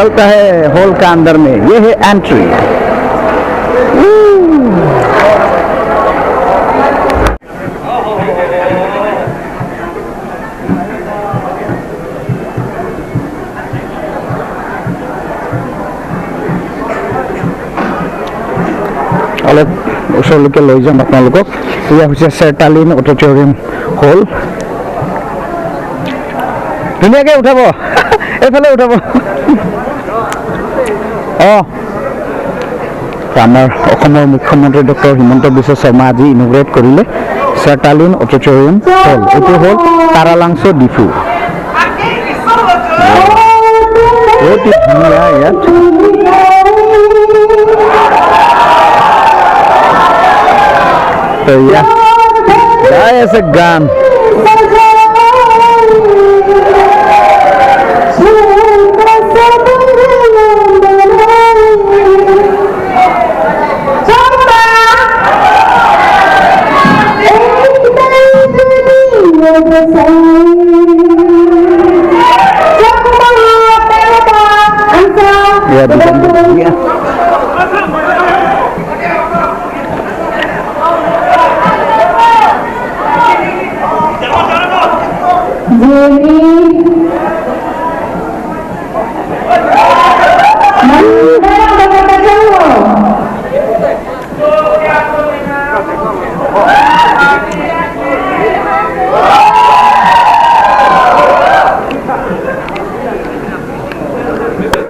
चलता है हॉल का अंदर में। ये है एंट्री। অলপ ওচৰলৈকে লৈ যাম আপোনালোকক। এয়া হৈছে চেৰটালিন অডিটৰিয়াম হল। ধুনীয়াকৈ উঠাব, এইফালে উঠাব। অঁ, আমাৰ অসমৰ মুখ্যমন্ত্ৰী ডক্টৰ হিমন্ত বিশ্ব শৰ্মা আজি ইনগ্ৰেট কৰিলে চেৰটালিন অডিটৰিয়াম হল। এইটো হ'ল তাৰালাংছ' ডিফু। অতি ধুনীয়া ইয়াত। তো ইয়া গাই আছে গান।